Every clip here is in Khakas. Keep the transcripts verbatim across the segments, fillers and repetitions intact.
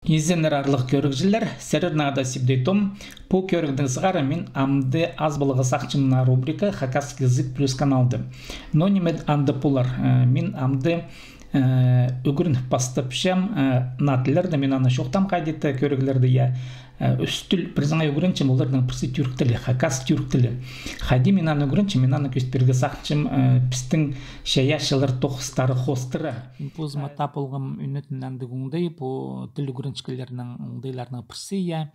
Изеннер, аарлығ кӧрігҷілер, сірернең хада Сибдей Том. Пу кӧрігнің сығара мин амды азып аларға сағынчам мына рубрика «Хакасский язык плюс» каналда. Но ниме анда полар? Э, мин амды, э, ӱгрен пастапчам, э, наа тіллерні, мин аны чоохтаам хайди-да кӧріглерде, я. Э, ӱс тіл пірсінең ӱгренчем, оларның пірсі тӱрк тілі, хакас тӱрк тілі. Хайди мин аны ӱгренчем, мин аны кӧзіт пирерге сағынчам, э, пістің чайаачылар тоғыстары хоостыра. Позыма тап полғам ӱнетін андағ оңдай, пу тіл ӱгренчеткелернің оңдайларының пірсі, я.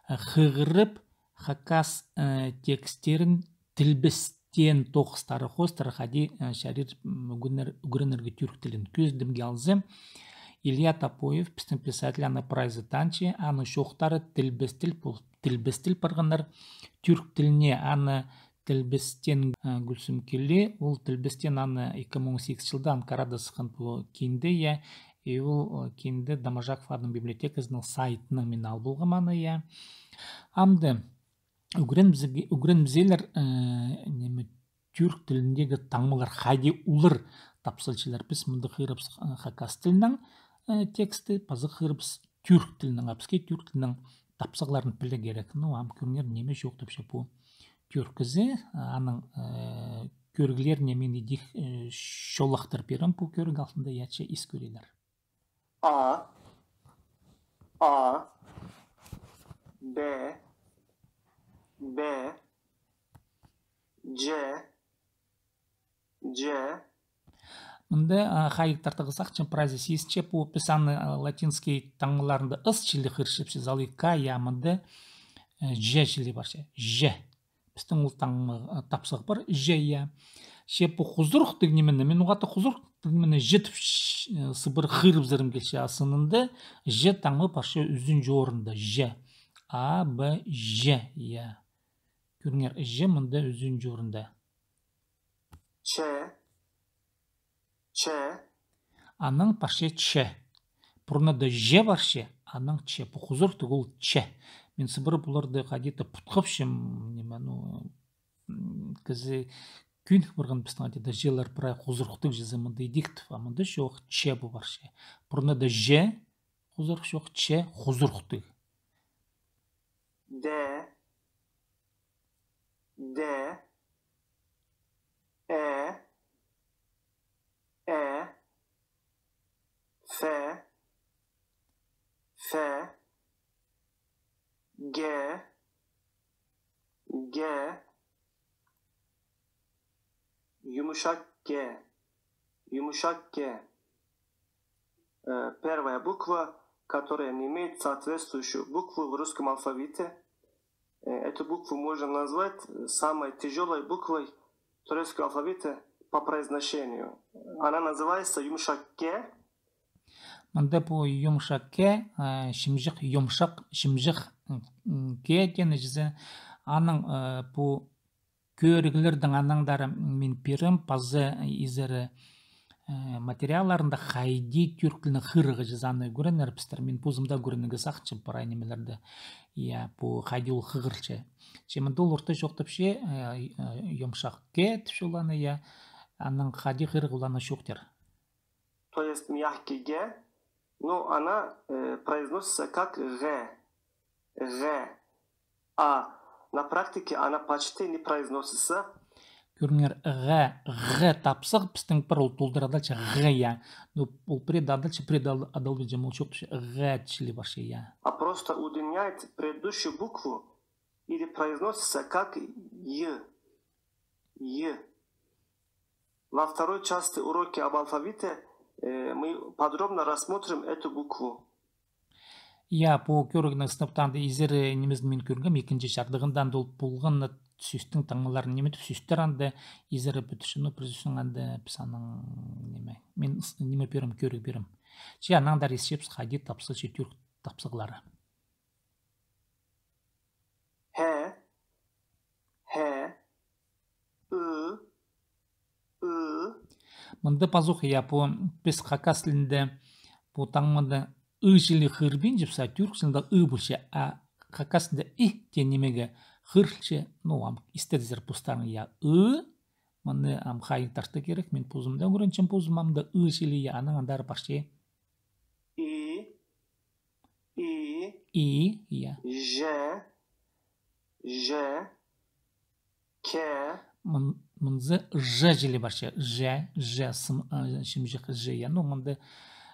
Хығырып, хакас, э, текстерін тілбестеен тоғыстары хоостыра хайди, э, чарир, м, ӱгренер-, ӱгренерге тӱрк тілін. Кӧзідімге алза, Илья Топоев, пістің писатель, аны прайзы танча, аның чоохтары тілбестел пол-, тілбестел парғаннар тӱрк тіліне, аны тілбестеен, э, Гульсум Килли, ол тілбестеен аны ікі муң сигізінҷі чылда Анкарада сыххан пу кинде, я, и ол, э, кинде Доможаков адының библиотеказының сайтынаң мин ал полғам аны, я. Амды ӱгренібізерге-, ӱгренібізерлер, э, ниме, тӱрк тіліндегі таңмалар, хайди олар тапсалчалар. Піс мында хығырыбыс, э, хакас тілінең, э, тексті, пазох хығырыбыс тӱрк тілінең, а піске тӱрк тілінің тапсағларын пілерге кирек. Ну, ам кӧріңер, ниме чоохтапча пу тӱрк кізі, аның, э, кӧріглеріне мин идӧк, э, чоллахтыр пирем пу кӧріг алтында, я, че ис кӧрерлер. А, А, Б, Б, Дж, Дж. Мында, а, хайдағ тартығы сағынчам, прайзы сизінче, пу піс аны, а, латинский таңмаларында ыс чіли хығырчабыс, залый К, я, мында, э, Дж чіли парча. Дж. Пістің ол таңма, а, тапсағ пар, Дж, я. Че пу хузурух тіг нимені, мин оғаа хузурух тіг нимені Дж тіп, ш-, э, сыбыра хығырыбызарым килче, а сынында Дж таңма парча ӱзінҷі орында, Дж. А, Б, Дж, я. Кӧріңер, Дж мында ӱзінҷі орында. Ч, Ч. Анаң парча Ч. Пурнада Дж парча, анаң Ч. Пу хузурух тіг, ол Ч. Мин сыбыра пуларды хайди-да путхапчам, ниме, ну, м, кізі кӧнік парған пістің хайди-да Дж-лар прай хузурух тіг чізе, мында идӧк тіп, а мында чох, Ч пу парча. Пурнада Дж, хузурух чох, Ч, хузурух тіг. Д, Д, Э, Э, Ф, Ф, Г, Г, Юмушак К. Юмушак К. Э, первая буква, которая не имеет соответствующую букву в русском алфавите. Э, эту букву можно назвать самой тяжёлой буквой турецкого алфавита по произношению. Она называется Юмушак К. Мында пу Юмушак К, э, чымҷах, йомшах, чымҷах, м, К теені чізе. Анаң, э, пу кӧріглернің анаңдары мин пирем, паза изері, э, материалларында хайди тӱрк тілінең хығырарға чізе, аны ӱгренербістер. Мин позым даа ӱгренерге сағынчам прай нимелерні. Я, пу хайди ол хығырылча. Че мында ол орта чоохтапча, э, э, йомшах К тіпче ол аны, я. Анаң хайди хығырарға ол аны чоохтир. То есть мягкий Г, но она, э, произносится как Г. Г. А на практике она почти не произносится. Кӧріңер, Г, Г тапсағ, пістің пір ол толдыра адалча Г, я. Ну, ол пірее адалча, пірее адал-, адалбинча, ол чоохтапча, Г чіли парча, я. А просто удлиняет предыдущую букву или произносится как Й. Й. Во второй части уроки об алфавите, э, мы подробно рассмотрим эту букву. Я, пу кӧрігнің сынап таңда изері нимезін мин кӧргем, ікінҷі чардығында анда ол полған сӧстің таңмаларын ниме тіп сӧстер анда изері пӱдірче, ну, пір сӧстің анда піс аның ниме, мин с-, ниме пирем, кӧріг пирем. Че анаңар исчебіс хайди тапсалча тӱрк тапсағлары. Һе, һе, ы, ы. Мында пазох, я, пу піс хакас тілінде пу таңмада ы чіли хығырбинчабыс, а тӱрк тілінде ы полча, а хакас тілінде и теен нимеге хығырылча, ну, ам истедізер постарың, я, ы, мыны ам хайын тартарға кирек, мин позым даа ӱгренчем, позым ам даа ы чіли, я, анаң андар парча. И. И, и, я. Ж, ж, к. Мын-, мынзы ж чіли парча. Ж, ж, сым-, а, шымҷах ж, я. Ну, мында,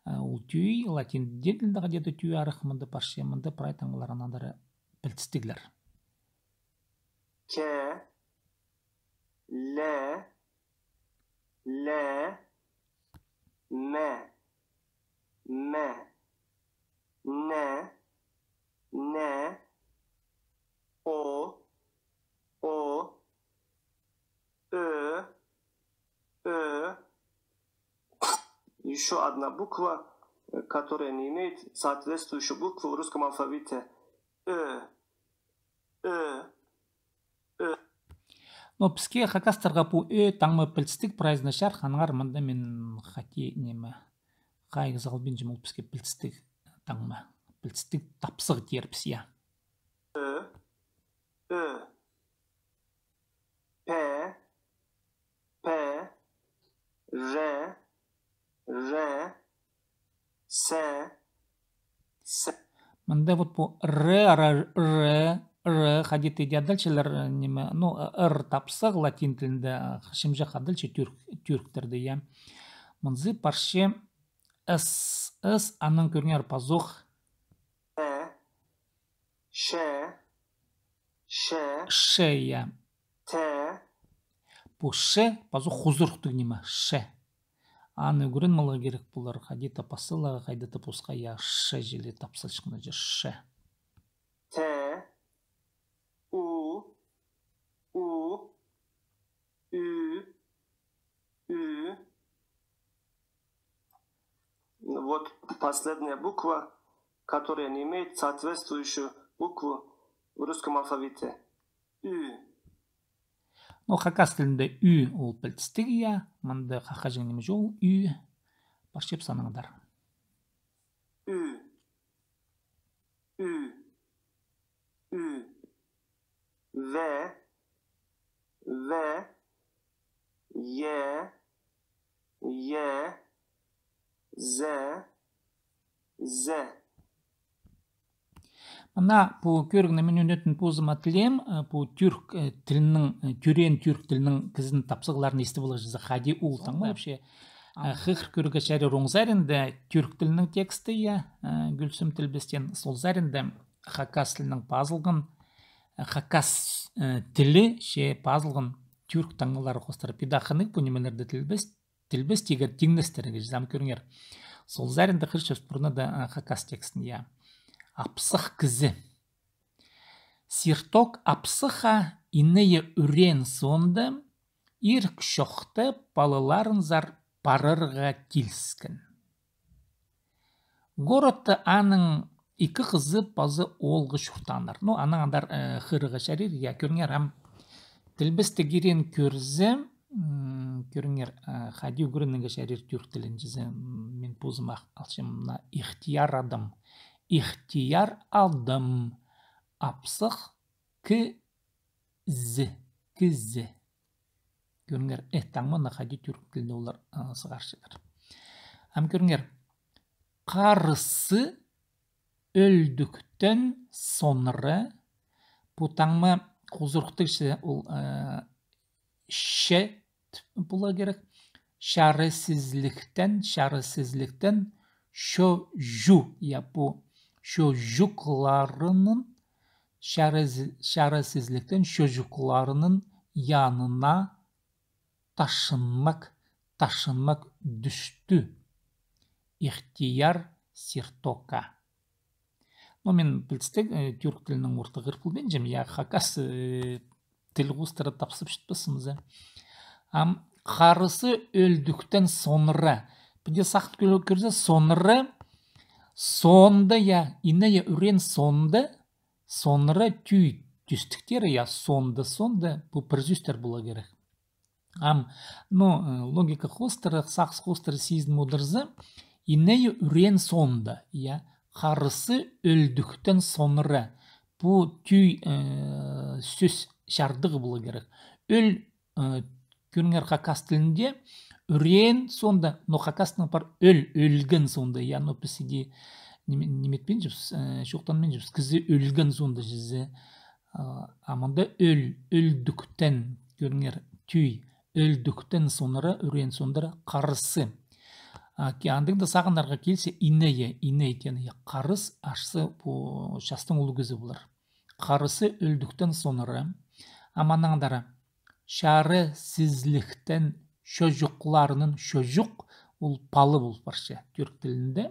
а, ол тӧӧй, латин тілінде где-то тӧӧй арах мында парча, мында прай таңмалар анаңар пілдістіглер. К, л, л, м, м, н, н, о, о, ӧ, ӧ. Ещё одна буква, э, которая не имеет соответствующую букву в русском алфавите. Ӧ, ӧ, ӧ. Но піске, хакастарға, пу ӧ таңма пілдістіг прайзына чарых, анаңар мында мин хати ниме, хайығ салбинчам, ол піске пілдістіг таңма, пілдістіг тапсығ тирбіс, я. Ӧ, ӧ, п, п, ж, ж, с, с. Мында вот пу р, р, р, р, хайди тее дее адалчалар, э, ниме, ну, р тапсығ латин тілінде, а, шымҷах адалча тӱрк-, тӱрктерде, я. Мынзы парча с, с, анаң кӧріңер пазох. Ш, ш, ш, я. Т. Пу ш пазох хузуруктығ ниме, ш. Аны ӱгреніп аларға кирек полар, хайди-да пасчаларға, хайди-да пасха, я, ш чіли тапсалчатхан, ш. Т, у, у, ӱ, ӱ. Вот последняя буква, которая не имеет соответствующую букву в русском алфавите. Ӱ. Ну, хакас тілінде ӱ ол пілдістіг, я, мында хакасчаң ниме чоғыл, ӱ. Пастап санаңар. Ӱ. Ӱ. Ӱ. В, в, е, е, з, з. Мына пу кӧрігні мин ӱнетін позыма тілеем, э, пу тӱрк, э, тілінің, э, тӧреен тӱрк тілінің кізінің тапсығларын истіп аларға чізе, хайди ол таңма вообще. Э, хығыр кӧрерге чарир, оң саринда тӱрк тілінің тексті, я, э, Гӱлсім Тілбестең, сол саринда хакас тілінең пазылған, э, хакас, э, тілі че пазылған тӱрк таңмалары хоостыра. Пу даа хынығ, пу нимелерні тілбес, тілбес тигер тиңнестірерге чізе, ам кӧріңер. Сол саринда хығырчабыс пурнада, э, хакас текстін, я. Апсах кізі. Сирток апсахха инее ӱреен соонда, ирік чохта палаларынзар парарға киліскен. Городта аның ікі хызы паза оолғы чуртааннар. Ну, анаң андар, э, хығырарға чарир, я, кӧріңер, ам тілбесте кирен кӧрзе, м, кӧріңер, э, хайди ӱгренерге чарир тӱрк тілін чізе, м, мин позым ах-, алчам мына ихтияр адам. Ихтияр адам. Апсах кізі, кізі. Кӧріңер, э, таңманы хайди тӱрк тілінде олар, а, сығарчалар. Ам кӧріңер, харызы ӧлдіктең соонра, пу таңма хузуруктығ че ол, э, че поларға кирек. Чарасызлыхтаң, чарасызлыхтаң чоҷу, я, пу чоҷухларының, чарас-, чарасызлыхтаң чоҷухларының янына ташынмах, ташынмах тӱсті. Ихтияр Сиртокха. Ну, мин пілдістіг, э, тӱрк тілінең орта хығыр полбинчам, я, хакас, э, тіл хоостыра тапсап читпеспін зе. Ам харызы ӧлдіктең соонра. Піди сағын кӧр-, кӧрзе, соонра, соонда, я, инее ӱреен соонда, соонра тӧӧй тӧстіктері, я, соонда, соонда, пу пір сӧстер поларға кирек. Ам, ну, э, логика хоостыра, сағыс хоостыра сизін одырза, инее ӱреен соонда, я, харызы ӧлдіктең соонра. Пу тӧӧй, э, сӧс чардығы поларға кирек. Ӧл, э, кӧріңер, хакас тілінде ӱреен соонда, но хакастың пар ӧл, ӧлген соонда, я, но піс іди ниме-, ниметпинчебіс, э, чоохтанминчабыс, кізі ӧлген соонда чізе. А, а мында ӧл, ӧлдӱктен, кӧріңер, тӧӧй, ӧлдӱктен соонра, ӱреен соонда харысы. А, ки-, андағ даа сағынарға килзе, инее, инее теені, я, харыс, ашсы, пу частың улуғ кізі полар. Харысы ӧлдӱктен соонра. Ам анаңар чарыссызлыхтаң чоҷуқларынаң, чоҷуқ, ол пала полып парча тӱрк тілінде.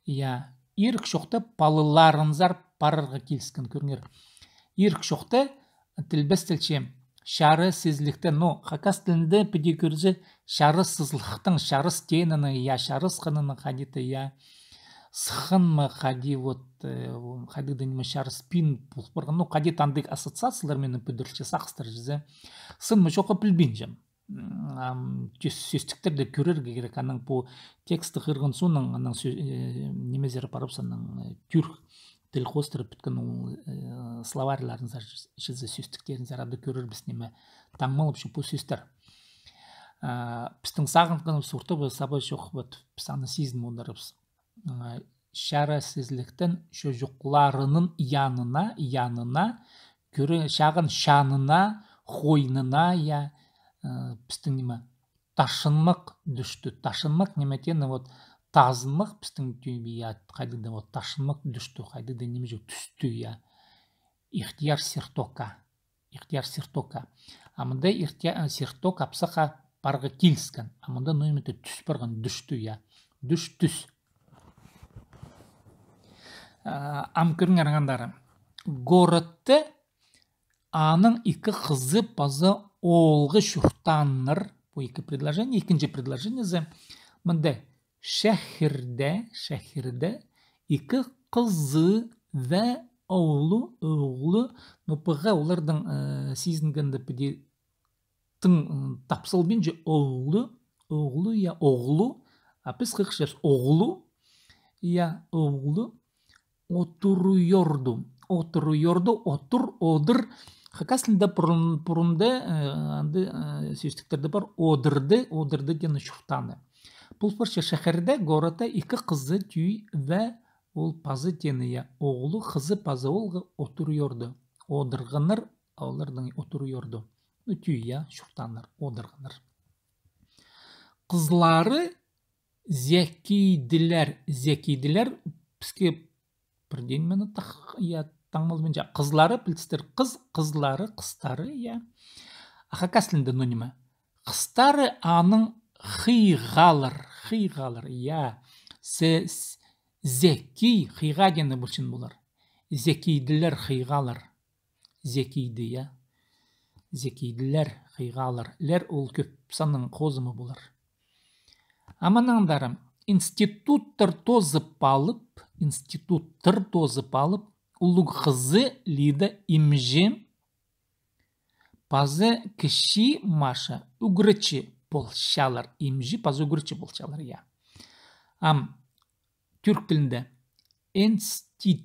Я, ирік чохта палаларынзар парарға киліскен, кӧріңер. Ирік чохта тілбестелче чарыссызлыхтаң, но хакас тілінде піди кӧрзе, чарыссызлыхтаң, чарыс теенің, я, чарыс хынының хайди-да, я, сыххан ма, хайди, вот, э, хайди-да ниме, чарыспин пол парған. Ну, хайди-да андағ ассоциациялар минің пӱдірілче, сағыстар чізе. Сын ма, чох па, пілбинчем. М, ам, тӧс-, сӧстіктерде кӧрерге кирек. Анаң пу тексті хығырған соонаң, анаң сӧ-, э, нимезер парыбыс, анаң, э, тӱрк тіл хоостыра пӱткен ол, э, словарьларынзар чізе, сӧстіктерінзар, анда кӧрербіс, ниме таңмалап чох пу сӧстер. А, пістің сағынғаныбыс орта ба, саба чох, вот, піс аны сизін одырыбыс. А, чарыссызлыхтаң чоҷуқларының янына, янына, кӧрі, чағын чанына, хойнына, я, э, пістің ниме, ташынмах тӱсті. Ташынмах ниме теені, вот, тазынмах пістің тӧӧй, я, хайди-да, вот, ташынмах тӱсті, хайди-да ниме чох, тӱсті, я. Ихтияр сиртокка. Ихтияр сиртокка. А мында ихтияр, э, сирток апсахха парғы киліскен. А мында, ну, ниме, тӱс парған, тӱсті, я. Тӱс, тӱс. А, ам кӧріңер, ағандар. Городта аның ікі хызы паза оолғы чуртааннар. Пу ікі предложение, ікінҷі предложениезі. Мында чахирде, чахирде ікі хызы ва оолы, оолы, но пуға оларның, э, сизінгенде піди тың, м, тапсалбинча, оолы, оолы, я, оолы, а піс хығырчабыс оолы, я, оолы, одырыорды, одырыорды, одыр, одыр. Хакас тілінде пурун-, пурунда, э, анда, э, сӧстіктерде пар, одырды, одырды теені чуртааны. Пу парча чахирде, городта ікі хызы тӧӧй ва ол паза теені, я, оолы, хызы паза оолғы одырыорды. Одырғаннар, а оларның одырыорды. Ну, тӧӧй, я, чуртааннар, одырғаннар. Хызлары зекейділер, зекейділер, піске пірдеен мені тах-, я, таңмалбинча. Хызлары, пілдістер, хыз, хызлары, хыстары, я. А хакас тілінде, ну, ниме? Хыстары аның хыйғалар, хыйғалар, я. Се-, с-, зекей, хыйға теені пілчең полар. Зекейділер, хыйғалар. Зекейді, я. Зекейділер, хыйғалар. Лер ол кӧп санның хозымы полар. Ам анаңар, институттар тоозып алып, институттар тоозып алып, улуғ хызы Лида имҷі паза кічіг Маша ӱгретчі полчалар, имҷі паза ӱгретчі полчалар, я. Ам тӱрк тілінде институю,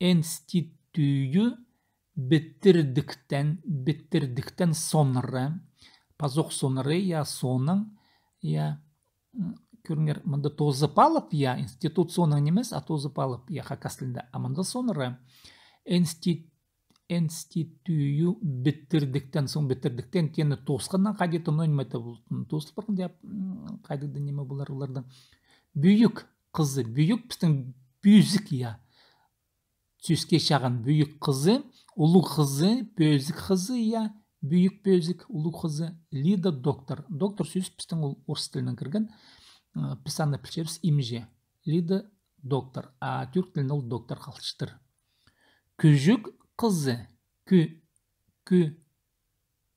институю пітірдіктең, пітірдіктең соонра, пазох соонра, я, соонаң, я, м, кӧріңер, мында тоозып алып, я, институт соонаң нимес, а тоозып алып, я, хакас тілінде, а мында соонра. Инстит-, институю пітірдіктең, соонаң пітірдіктең теені тоосханнаң хайди-да, ну, ниме-де пол-, тоозыл парған, я, м, хайди-да ниме полар оларның. Пӱӱк хызы, пӱӱк пістің пӧзік, я. Сӧске чағын пӱӱк хызы, улуғ хызы, пӧзік хызы, я, пӱӱк пӧзік, улуғ хызы, Лида доктор. Доктор сӧс пістің ол орыс тілінең кірген, э, піс аны пілчебіс имҷі. Лида доктор, а тӱрк тілінде ол доктор халчатыр. Кӱҷӱк хызы, кӱ-, кӱ-,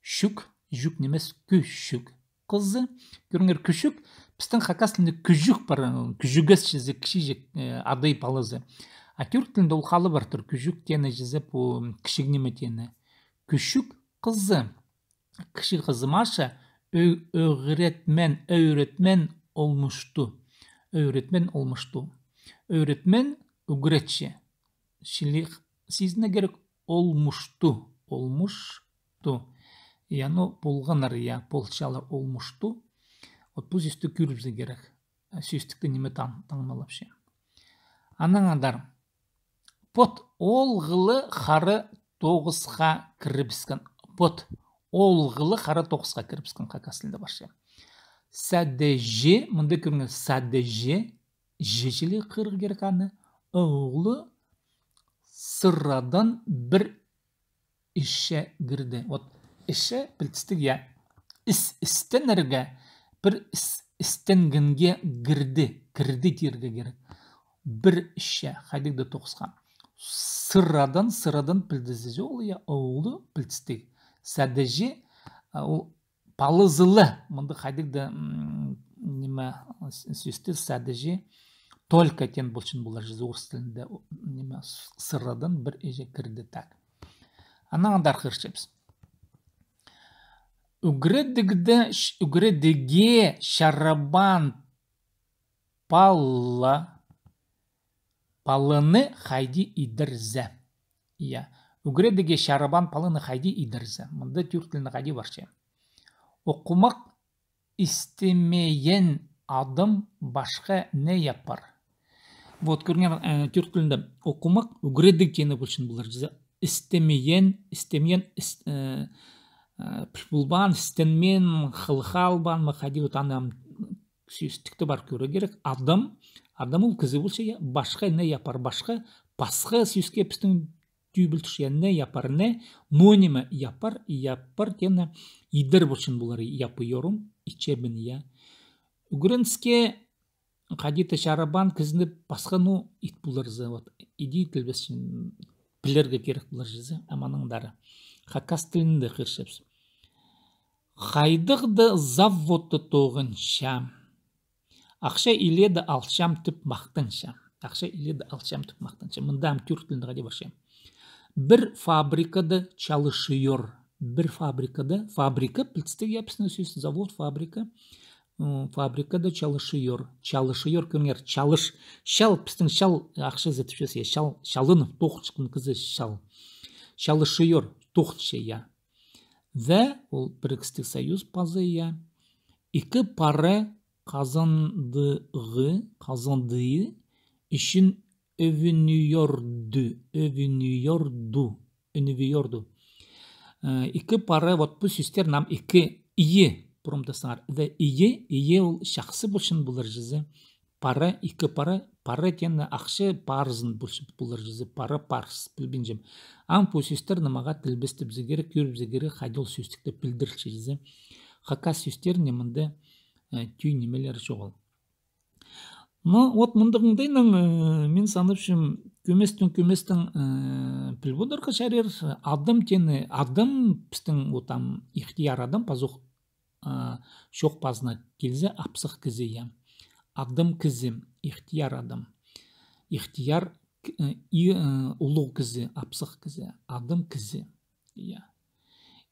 чӱк, чӱк нимес, кӱҷӱк хызы. Кӧріңер, кӱҷӱк, пістің хакас тілінде кӱҷӱк пар, кӱҷӱгес чізе, кічіҷек, э, адай палазы. А тӱрк тілінде ол хал партыр, кӱҷӱк теені чізе, пу кічіг ниме теені. Кӱҷӱк хызы, кічіг хызы Маша, ӧ-, ӧгретмен, ӧгретмен олмышты. Ӧгретмен олмышты. Ӧгретмен ӱгретчі. Чіли сизінерге кирек, олмышты, олмышты. Я, ну, полғаннар, я, полчалар олмышты. Вот пу сӧсті кӧрібізерге кирек. Сӧстікті ниме таң-, таңмалапча. Анаң андар. Пот оолғылы хара тоғысха кірібіскен. Пот оолғылы хара тоғысха кірібіскен хакас тілінде парча. Садеже, мында кӧріңер, садеже, же чіли хығырарға кирек аны. Оолғы сырадаң пір ісче кірді. Вот ісче пілдістіг, я. Іс, істенерге, пір іс, істенгенге кірді, кірді тирге кирек. Пір ісче, хайдағ-да тоғысха. Сырадаң, сырадаң пілдізі ол, я, оолғы пілдістіг. Садеже, а, ол палызылы, мында хайдағ-да, м, ниме, с-, сӧсті садеже только теен полчаң полар чізе орыс тілінде, о, ниме, с-, сырадаң пір ісче кірді, так. Анаң андар хығырчабыс. Ӱгредігде, ш-, ӱгредіге чарабаан пала, паланы хайди идерзе. Я. Ӱгредіге чарабаан паланы хайди идерзе. Мында тӱрк тілінде хайди парча. Оохтап істемеен адам пасха не япар? Вот, кӧріңер, э, тӱрк тілінде оохтап, ӱгредіг теені полчаң полар чізе. Істемеен, істемеен, іс-, э, э, піл полбаан, істенмеен, хыл халбаан ма, хайди, вот аны ам сӧстікте пар кӧрерге кирек. Адам, адам ол кізі полча, я, пасха не япар, пасха, пасха сӧске пістің тӧбіл тӱсче, я, не япар, не, но ниме япар, япар теені идер полчаң полар, я, япыйорым, итчебін, я. Ӱгреніске хайди-да чарабаан кізіні пасха, ну, ит полар чізе, вот, иди тілбесчең, пілерге кирек полар чізе, аманың андар. Хакас тілінде хығырчабыс. Хайдағ-да заводты тоғынча, ахча иледе алчам тіп махтанча. Ахча иледе алчам тіп махтанча. Мында ам тӱрк тілінде хайди парча. Пір фабрикада чалышыйор. Пір фабрикада. Фабрика, пілдістіг, я, пістің сӧс, завод, фабрика. М, фабрикада чалышыйор. Чалышыйор, кӧріңер, чалыш. Чал, пістің чал, ахча зе тіпчебіс, я, чал, чалынып, тоғынчатхан кізі чал. Чалышыйор, тоғынча, я. Ве ол пірігістіг союз пазы, я. Ікі пара хазандығы, хазандыйы ӱчӱн ӧвінеерді, ӧвінеерді, ӧвінеерді. Э, ікі пара, вот пу сӧстерні ам ікі, иі, пурунда саңар. Ве иі, иі ол чахсы полчаң полар чізе. Пара, ікі пара, пара теені ахча парызын полчаң полар чізе, пара парыс, пілбинчем. Ам пу сӧстерні мағаа тілбестебізерге кирек, кӧрібізерге кирек, хайди ол сӧстікте пілдірілче чізе. Хакас сӧстеріне мында, э, тӧӧй нимелер чоғыл. Ну, вот мындағ оңдайнаң, э, мин санапчам, кӧместең, кӧместең, э, піл поларға чарир, адам теені, адам пістің, вот ам, ихтияр адам, пазох, а, чоох пазына килзе, апсах кізі, я. Адам кізі, ихтияр адам. Ихтияр к-, э, и, э, улуғ кізі, апсах кізі, адам кізі. Я.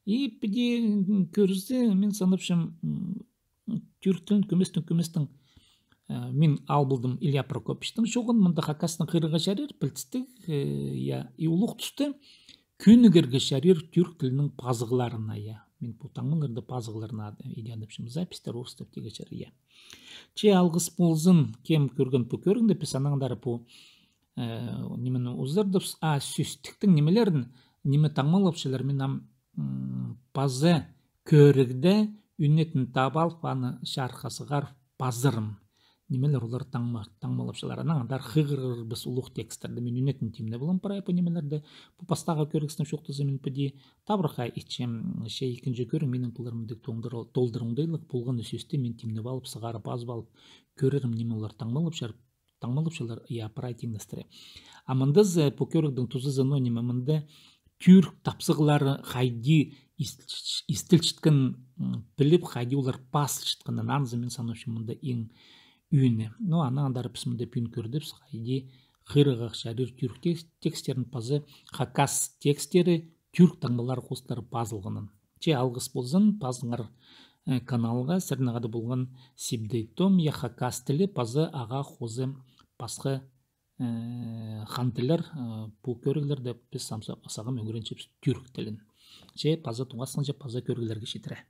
И піди, м, кӧрзе, мин санапчам, м, тӱрк тілін кӧместең, кӧместең, э, мин ал полдым Илья Прокопьевичтің чоғын, мында хакастаң хығырарға чарир, пілдістіг, э, я, и улуғ туста кӧнігерге чарир тӱрк тілінің пазығларына, я. Мин пу таңмаларны пазығларына, э, идеанапчам, записьтер орыстап тигі чарир, я. Че алғыс ползын, кем кӧрген пу кӧрігні, піс анаң андар пу э, нимені узардыбыс, а сӧстіктің нимелерін, ниме таңмалапчалар, мин ам, м, паза кӧрігде ӱнетін таап алып, аны чарыхха сығарып пазарым. Нимелер олар таңма-, таңмалапчалар. Анаң андар хығырарбыс улуғ текстерді. Мин ӱнетін тимнеп алам прай пу нимелерді. Пу пастағы кӧрігістің чоохтазы мин піди табырах итчем, че ікінҷі кӧріг минің полар мындағ толдыр-, толдыра оңдайлығ, полған сӧсті мин тимнеп алып, сығарып, пазып алып, кӧрерім, ниме олар таңмалапчалар. Таңмалапчалар, я, прай тиңнестіре. А мында зе, пу кӧрігдің тузазы, ну, ниме, мында тӱрк тапсағлары хайди ис-, истілчеткен, м, піліп, хайди олар пазылчатханын, анзы мин санапчам мында иң ӧӧні. Ну, анаң андар піс мында пӱӱн кӧрдібіс, хайди хығырарға чарир тӱрк текс-, текстерін паза хакас текстері тӱрк таңмалары хоостыра пазылғанын. Че алғыс ползын, пазыңар, э, каналға, сірернең хада полған Сибдей Том, я, хакас тілі, паза ағаа хоза пасха, э, хан тіллер, э, пу кӧріглерде піс самса-, сағам ӱгренчебіс тӱрк тілін. Че паза тоғасханҷа, паза кӧріглерге читіре.